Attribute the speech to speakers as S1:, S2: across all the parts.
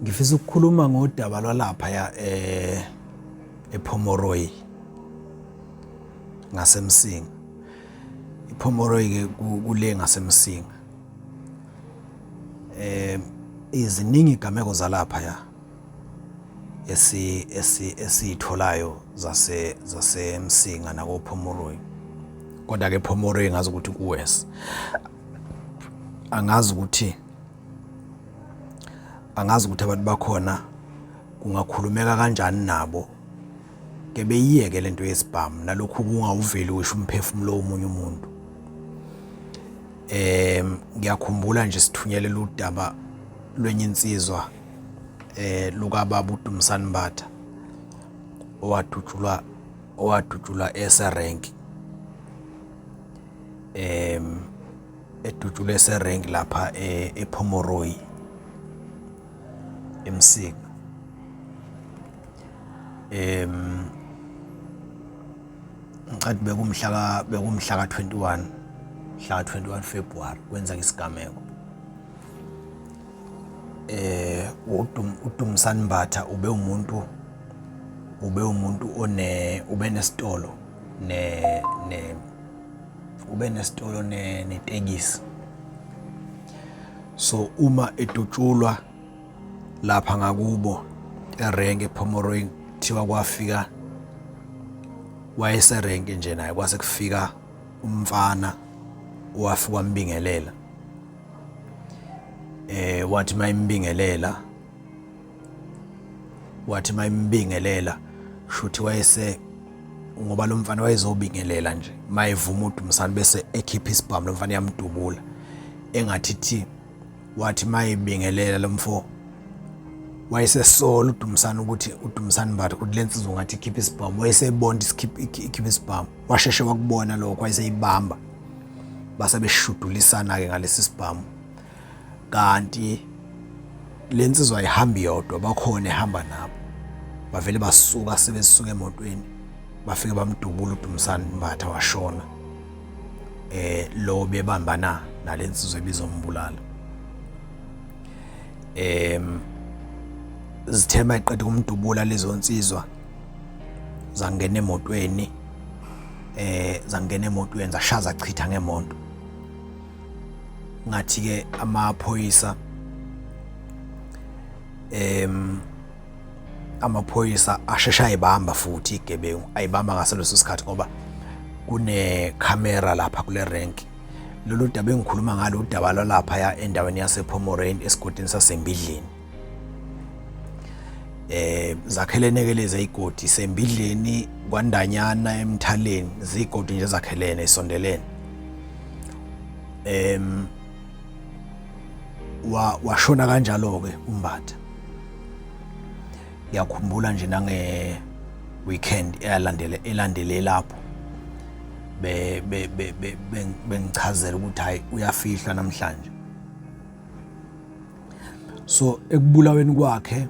S1: Ngifisa ukukhuluma ngodaba lwalapha ya eh ePomoroy ngaseMsinga. IPomoroy ke kule ngaseMsinga. Eh iziningi igameko zalapha ya esi esi esiyitholayo zase zaseMsinga nakoPomoroy. Kodwa ke Pomoroy ngazi ukuthi kuwes. Angazi ukuthi angazi ukuthi abantu bakhona kungakhulumeka kanjani nabo ke beyiyeke lento yesibhamu nalokhu kungawuveli usho umphefumulo womunye umuntu. Ngiyakhumbula nje sithunyelele udaba lwenye insizwa lukababa uDumsani Mbatha owadutshulwa owadutshulwa eserenki edutshulwe eserenki lapha ePomoroy eMsinga. Ngicathi bekumhla bekumhla ka-21 mhla ka-21 February kwenzeka isigameko. UDumsani Mbatha ube umuntu ube umuntu one ube nesitolo ne ne ube nesitolo netekisi. So uma edutshulwa lapha ngakubo erenke ePomoroy kuthiwa kwafika wayeserenke nje naye kwase kufika umfana owafika wambingelela. Wathi mayimbingelela wathi mayimbingelela shuthi wayese ngoba lo mfana wayezobingelela nje mayevuma uDumsani bese ekhipha isibhamu lo mfana yamdubula engathi thi wathi mayibingelela lo mfo wayesesola uDumsani ukuthi uDumsani Mbatha ukuthi lensizwa ngathi ikhipha isibhamu wayesebona ikhipha isibhamu washeshe wakubona lokho wayeseyibamba base beshudulisana ke ngalesi sibhamu kanti lensizwa ayihambi yodwa bakhona ehamba nabo bavele basuka sebesuka emotweni bafike bamdubula uDumsani Mbatha washona lo bebambana nalensizwa ebizombulala. Zithe mayiqeda ukumdubula lezo nsizwa zangena emotweni zangena emotweni zashaya zachitha ngemoto. Ngathi ke amaphoyisa amaphoyisa asheshe ayibamba futhi igebengu ayibamba ngaso leso sikhathi ngoba kunekhamera lapha kule rank. Lolu daba engikhuluma ngalo udaba lwalapha ya endaweni yasePomorane esigodini saseMbidleni. Zakhelene ke lezi izigodi sembidleni kwaNdanyana eMthaleni zigodi nje zakhelene isondelene. Washona kanjalo ke uMbatha. Ngiyakhumbula nje nange weekend eyalandela elandele lapho be be be bengichazela ukuthi hayi uyafihlwa namhlanje. So ekubulaweni kwakhe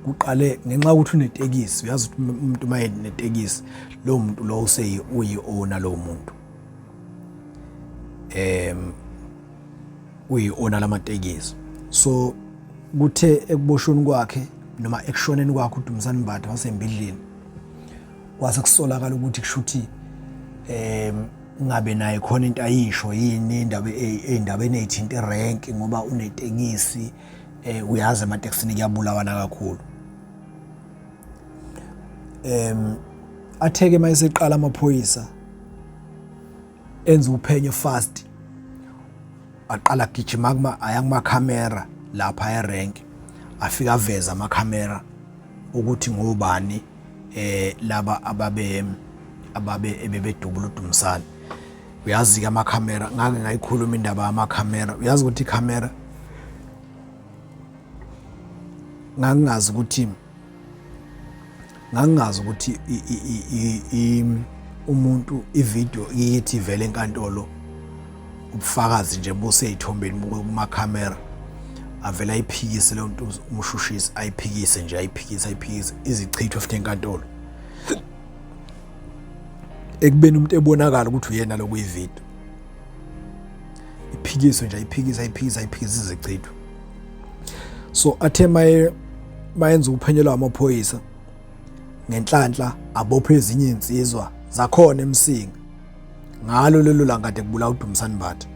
S1: kuqale ngenxa yokuthi unetekisi, uyazi ukuthi umuntu uma enetekisi lowo muntu lowo useyi uyi-owner lowo muntu. Uyi-owner lamatekisi. So kuthe ekuboshweni kwakhe noma ekushoneni kwakhe uDumsani Mbatha waseMbidleni kwase kusolakala ukuthi kushuthi ngabe naye khona into ayisho yini indaba ey'ndabeni ey'thinta irenki ngoba unetekisi uyazi ematekisini kuyabulawana kakhulu. Atheke mayeseqala amaphoyisa enza uphenyo fast aqala gijima kuma aya kumakhamera lapha erenki afika aveza amakhamera ukuthi ngobani laba ababe ababe ebebedubula uDumsani. Uyazi ke amakhamera, ngake ngayikhuluma indaba yamakhamera. Uyazi ukuthi ikhamera ngangingazi ukuthi ngangingazi ukuthi umuntu ivideo iyithi ivele enkantolo ubufakazi nje buseyithombeni kumakhamera avela ayiphikise leyo nto umshushisi ayiphikise nje ayiphikise ayiphikise izichithwe futhi enkantolo ekubeni umuntu ebonakala ukuthi uyena lo kuyivideo iphikiswe nje ayiphikise ayiphikise ayiphikise izichithwe. So athe maye mayenza uphenyo lwamaphoyisa ngenhlanhla abophe ezinye izinsizwa zakhona eMsinga ngalo lelo langa kade kubulawa uDumisani Mbatha.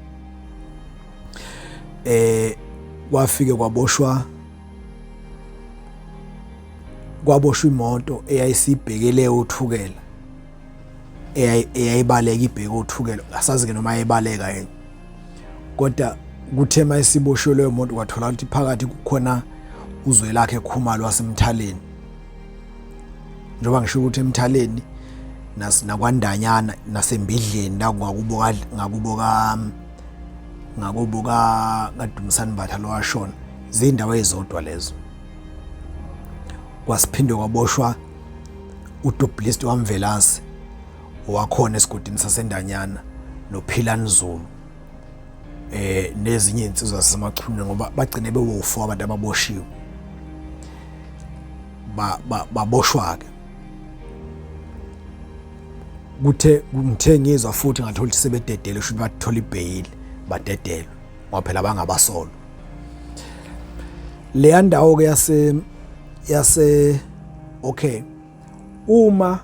S1: Kwafike kwaboshwa imoto eyayisibhekele uThukela, eyayibaleka ibheke uThukela, asazi ke noma yayibaleka yini, kodwa kuthe uma isiboshiwe leyo moto kwathola ukuthi phakathi kukhona uZwelakhe Khumalo waseMthaleni. Njengoba ngisho ukuthi eMthaleni nakwaNdanyana naseMbidleni la ngakubo ngakubo ka ngakubo ka kaDumisani Mbatha lo washona, zindawo ezodwa lezo. Kwasiphinde kwaboshwa uDublist waMvelase wakhona esigodini saseNdanyana noPhilani Zulu nezinye izinsizwa zaseMachunwini, ngoba bagcine bewo-4 abantu ababoshiwe. Baboshwa ke. Kuthe ngithe ngizwa futhi ngathola ukuthi sebededele, kusho ukuthi bathola ibheyili badedelwe, ngoba phela bangabasolwa. Leya ndawo ke yase okay, uma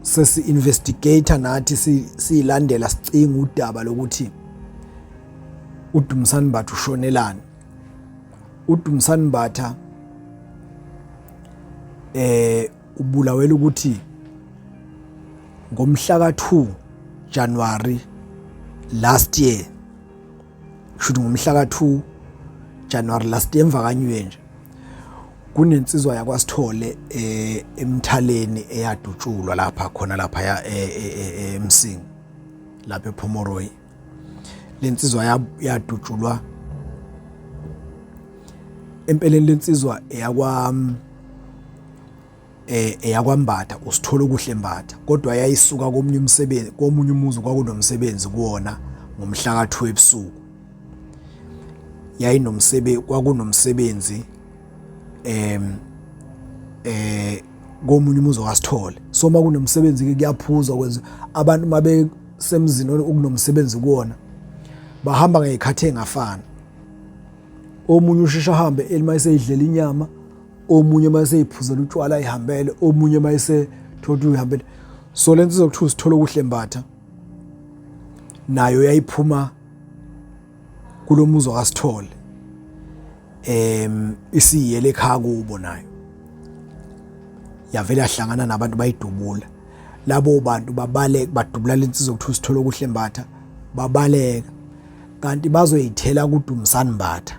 S1: sesi investigator nathi siyilandela sicinga udaba lokuthi uDumisani Mbatha ushonelani. UDumisani Mbatha ubulawela ukuthi ngomhla ka-2 January last year, kusho ngomhla ka-2 January last year, emva ka-New Year nje, kunensizwa yakwaSithole eMthaleni eyadutshulwa lapha khona lapha ya eMsinga lapha ePomoroy. Lensizwa yadutshulwa empeleni, lensizwa eyakwa eyakwaMbatha, uSithole okuhle Mbatha, kodwa yayisuka komunye umsebenzi, komunye umuzi kwakunomsebenzi kuwona ngomhla ka-2 ebusuku. Yayinomsebenzi, kwakunomsebenzi komunye umuzi wakwaSithole. So uma kunomsebenzi ke kuyaphuzwa, kwenza abantu mabe semzini okunomsebenzi kuwona bahamba ngezikhathi engafani. Omunye usheshe ahambe elima eseyidlela inyama, omunye uma eseyiphuzela utshwala ayihambele, omunye uma esethola uyihambele. So le nsizwa kuthiwa uSithole okuhle Mbatha nayo yayiphuma kulomuzi wakwaSithole, isiyele ekhaya kubo, nayo yavele yahlangana nabantu bayidubula. Labo bantu babaleka, badubula lensizwa kuthiwa uSithole okuhle Mbatha, babaleka kanti bazoyithela kuDumisani Mbatha.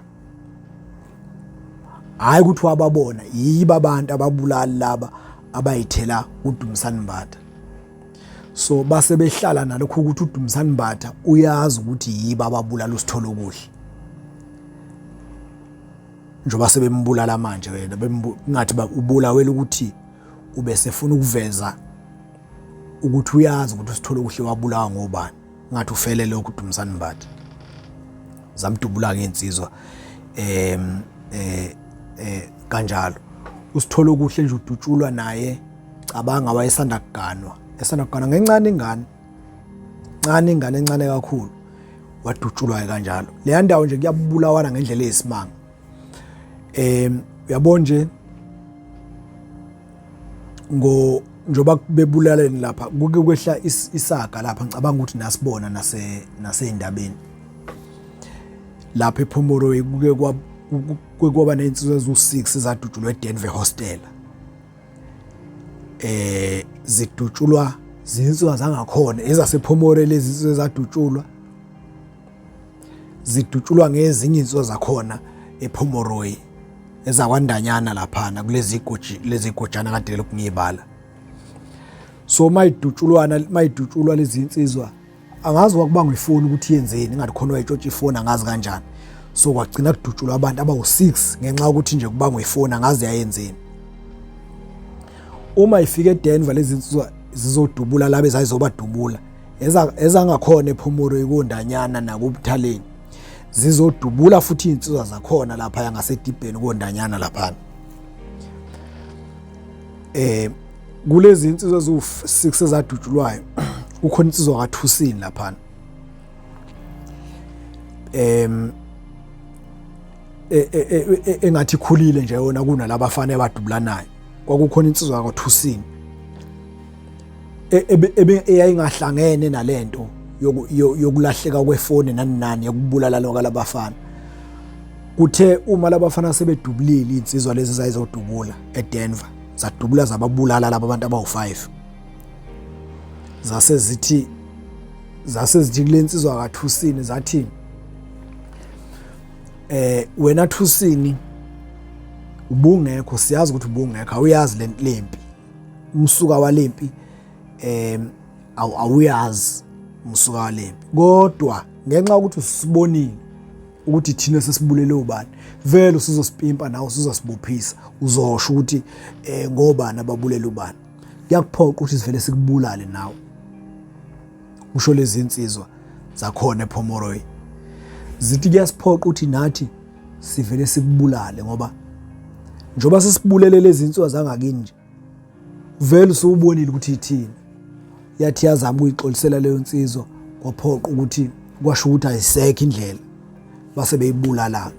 S1: Hayi ukuthi wababona, yibo abantu ababulali laba abayithela kuDumisani Mbatha. So base behlala nalokho ukuthi uDumisani Mbatha uyazi ukuthi yibo ababulala uSithole okuhle, njengoba sebembulala manje wena ngathi ubulawela ukuthi ubesefuna ukuveza ukuthi uyazi ukuthi uSithole okuhle wabulawa ngobani, ngathi ufele lokhu uDumisani Mbatha. Zamdubula ngensizwa kanjalo. uSithole okuhle nje udutshulwa naye, cabanga wayesanda kuganwa, esanda kuganwa ngencane ingane, ncane ingane encane kakhulu, wadutshulwa kanjalo. Leya ndawo nje kuyabulawana ngendlela eyisimanga. Uyabona nje ngo njoba bebulaleni lapha kuke kwehla isaga lapha, ngicabanga ukuthi nasibona naseyindabeni lapha ePomoroy, kuke kwaba nezinsizwa eziwu-6 ezadutshulwa eDenver Hostel. Zidutshulwa zinsizwa zangakhona ezasePomoroy, lezi zinsizwa ezadutshulwa zidutshulwa ngezinye insizwa zakhona ePomoroy ezakwandanyana laphana kulezi goji, lezi gojana kade lokhu ngiyibala. So mayidutshulwana mayidutshulwa lezi insizwa, angazi kwakubangwa ifoni ukuthi yenzeni, ingathi khona wayitshontsha ifoni, angazi kanjani. So kwagcina kudutshulwa abantu abawu-6 ngenxa yokuthi nje kubangwa ifoni, angazi yayenzeni. Uma ifika eDenver lezi insizwa zizodubula laba ezayizobadubula ezangakhona ePhomoro ikondanyana nakuButhaleni, zizodubula futhi izinsizwa zakhona lapha yangasedibheni kondanyana laphana. Kulezi insizwa eziwu-6 ezadutshulwayo kukhona insizwa kaThusini laphana. e, e, e, engathi ikhulile nje yona kunalabafana abadubulanayo. Kwakukhona insizwa yakwaThusini eyayingahlangene nalento yokulahleka kwefoni nani nani yokubulala lonke labafana. Kuthe uma labafana sebedubulile insizwa lezi zayizodubula eDenver, zadubula zababulala laba bantu abawu5. Zase zithi zase zithi kule nsizwa kaThusini, zathi wena Thusini ubungekho, siyazi ukuthi ubungekho, awuyazi le lempi, umsuka walempi awuyazi umsuka walempi, kodwa ngenxa yokuthi usibonile ukuthi thina sesibulele ubani, vele usuzosipimpa nawe, usuzosibophisa, uzosho ukuthi ngobani ababulele ubani, kuyakuphoqa ukuthi sivele sikubulale nawe, kusho lezi insizwa zakhona ePomoroy. Zithi kuyasiphoqa ukuthi nathi sivele sikubulale, ngoba njengoba sesibulele lezi insizwa zangakini nje, vele usubonile ukuthi ithini. Yathi yazama ukuyixolisela leyo nsizwa, kwaphoqa ukuthi kwasho ukuthi ayisekho indlela, base beyibulala,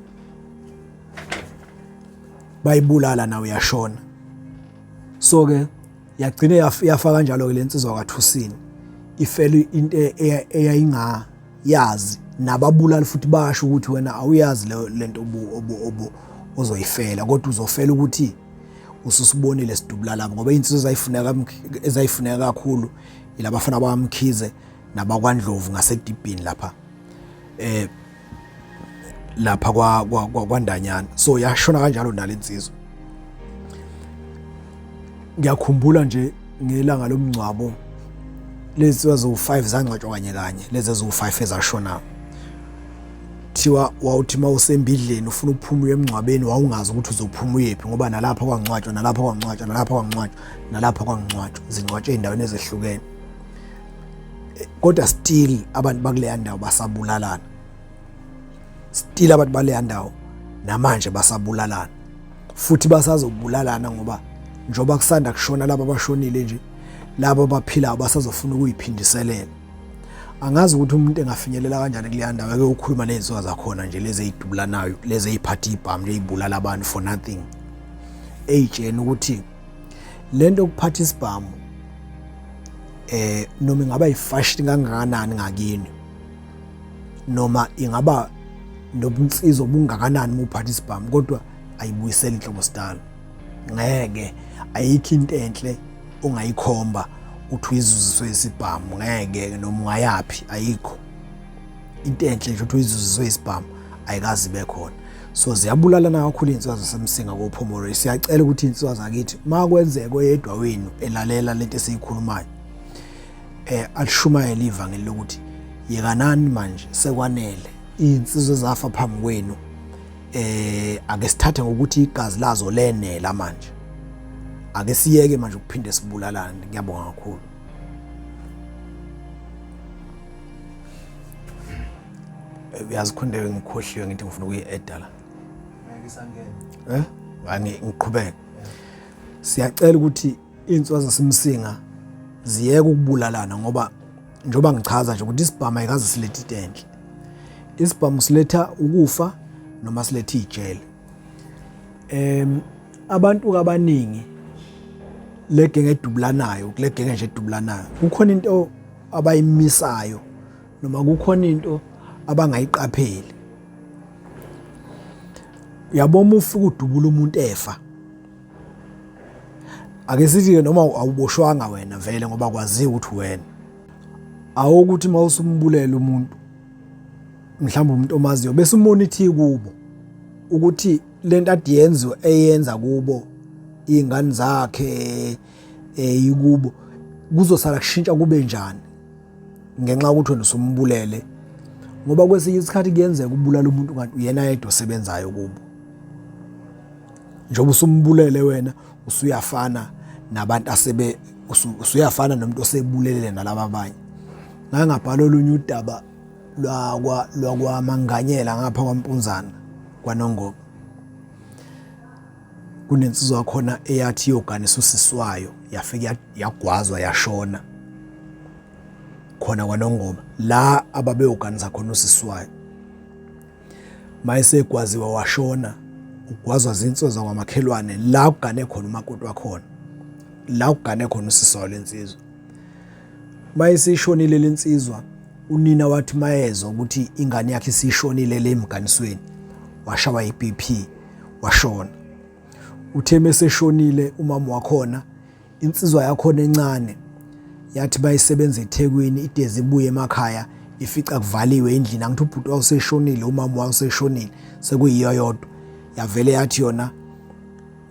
S1: bayibulala nawe yashona. So ke yagcine yafa kanjalo ke lensizwa kaThusini, ifele into eyayingayazi, nababulali futhi basho ukuthi wena awuyazi lento obu ozoyifela, kodwa uzofela ukuthi ususibonile sidubula labo, ngoba insizwa ezayifuneka ezayifuneka kakhulu yilabafana baMkhize nabakwaNdlovu ngasedibhini lapha lapha kwa kwaNdanyana. So yashona kanjalo nalensizwa. Ngiyakhumbula nje ngelanga lomngcwabo, lezi eziwu-5 zangcwatshwa kanye kanye, lezi eziwu-5 ezashonayo. Thiwa wawuthi uma usembidleni ufuna ukuphuma uye emngcwabeni, wawungazi ukuthi uzophuma uyephi, ngoba nalapha kwangcwatshwa, nalapha kwangcwatshwa, nalapha kwangcwatshwa, nalapha kwangcwatshwa, zingcwatshwe ey'ndaweni ezehlukene, kodwa still abantu bakuleya ndawo basabulalana, still abantu baleya ndawo namanje basabulalana, futhi basazobulalana, ngoba njengoba kusanda kushona laba abashonile nje, laba abaphilayo basazofuna ukuyiphindiselela. Angazi ukuthi umuntu engafinyelela kanjani kuleya ndawo eke ukhuluma nezinsuka zakhona nje, lezi ey'dubulanayo, lezi ey'phatha ibhamu nje, ey'bulala abantu for nothing, ey'tshena ukuthi lento yokuphatha isibhamu noma ingaba yifashion kangakanani ngakini, noma ingaba nobunsizwa obungakanani uma uphatha isibhamu, kodwa ayibuyiseli inhlobo sidala, ngeke, ayikho into enhle ongayikhomba uthi uyizuziswe isibhamu, ngeke, noma ungayaphi, ayikho into enhle nje uthi uyizuziswe isibhamu, ayikazi ibe khona. So ziyabulalana kakhulu iy'nsizwa zaseMsinga koPhomolo. Siyacela ukuthi iy'nsizwa zakithi, uma kwenzeka oyedwa wenu elalela lento esiyikhulumayo, alishumayele ivangeli lokuthi yekanani manje, sekwanele, iy'nsizwa ezafa phambi kwenu, ake sithathe ngokuthi igazi lazo lenela manje, ake siyeke manje ukuphinde sibulalane. Ngiyabonga kakhulu. Uyazi khonde ngikhohliwe ngithi ngifuna ukuyi-eda la.
S2: Ngeke isangene.
S1: Ngiqhubeke. Siyacela ukuthi iy'nsizwa zaseMsinga ziyeke ukubulalana, ngoba njengoba ngichaza nje ukuthi isibhamu ayikaze silethe into enhle. Isibhamu siletha ukufa noma siletha ijele. Abantu abaningi le genge edubulanayo, kule genge nje edubulanayo, kukhona into abayimisayo noma kukhona into abangayiqapheli. Uyabona ufika udubula umuntu efa, ake sithi-ke noma awuboshwanga wena vele ngoba kwaziwa ukuthi wena awukuthi uma usumbulela umuntu, mhlawumbe umuntu omaziyo, bese umonithi kubo ukuthi lento ade yenziwe eyenza kubo iy'ngane zakhe yikubo kuzosala kushintsha kube njani ngenxa yokuthi wena usumbulele. Ngoba kwesinye isikhathi kuyenzeka ubulala umuntu kanti uyena yedwa osebenzayo kubo, njengoba usumbulele wena usuyafana nabantu asebe usuyafana nomuntu osebulelele nalaba abanye. Ngake ngabhala olunye udaba lwakwaManganyela ngapha kwaMpunzana kwaNongoma, kunensizwa khona eyathi iyoganisa usisi wayo, yafike yagwazwa yashona khona kwaNongoma la ababeyoganisa khona usisi wayo. Mayesegwaziwe washona, ugwazwa zinsizwa zakwamakhelwane la kugane khona umakoti wakhona, la kugane khona usisi wayo lensizwa. Mayesishonile lensizwa, unina wathi mayezwa ukuthi ingane yakhe isishonile le emganisweni, washawa i-BP washona. Uthe meseshonile umama wakhona, insizwa yakhona encane yathi bayisebenza eThekwini idezi ibuye emakhaya ifica kuvaliwe endlini, angithi ubhuti wawuseshonile, umama wawuseshonile, sekuyiyo yodwa. Yavele yathi yona,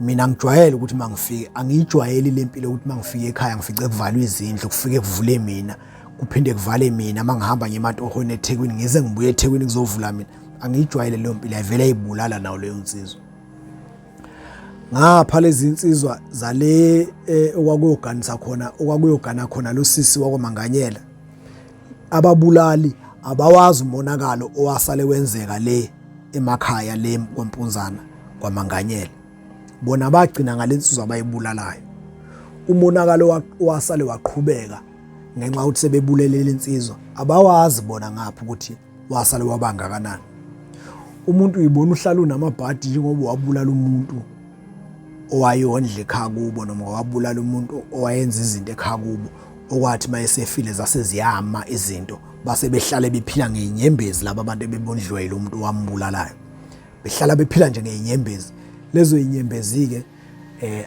S1: mina ngijwayele ukuthi mangifike, angiyijwayeli le mpilo ukuthi mangifike ekhaya ngifice kuvalwe izindlu, kufike kuvule mina, kuphinde kuvale mina, mangihamba ngiye ematohweni eThekwini, ngize ngibuye eThekwini kuzovula mina, angiyijwayele leyo mpilo. Yavele yayibulala nawo leyo nsizwa. Ngapha lezi insizwa zale eh, okwakuyoganisa khona, okwakuyogana khona lo sisi wakwaManganyela, ababulali abawazi umonakalo owasale wenzeka le emakhaya le kwaMpunzana kwaManganyela. Bona bagcina ngalensizwa abayibulalayo. Umonakalo owasale waqhubeka ngenxa yokuthi sebebulele lensizwa, abawazi bona ngapha ukuthi wasale wabangakanani. Umuntu uyibona uhlala unamabhadi njengoba wabulala umuntu owayondla ekhaya kubo, noma wabulala umuntu owayenza izinto ekhaya kubo, okwathi uma esefile zase ziyama izinto, base behlale bephila ngey'nyembezi laba abantu ebebondliwa yilo muntu owambulalayo, behlala bephila nje ngey'nyembezi. Lezo y'nyembezi-ke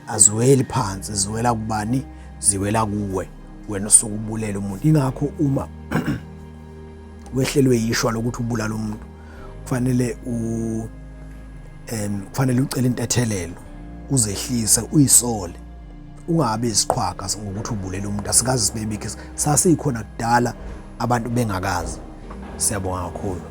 S1: aziweli phansi, ziwela kubani? Ziwela kuwe wena osuke ubulele umuntu. Ingakho uma wehlelwe yishwa lokuthi ubulala umuntu, kufanele u em kufanele ucele intethelelo, uzehlise, uyisole, ungabi isiqhwaga ngokuthi ubulele umuntu. Asikaze sibebikho, sasikhona kudala abantu bengakazi. Siyabonga kakhulu.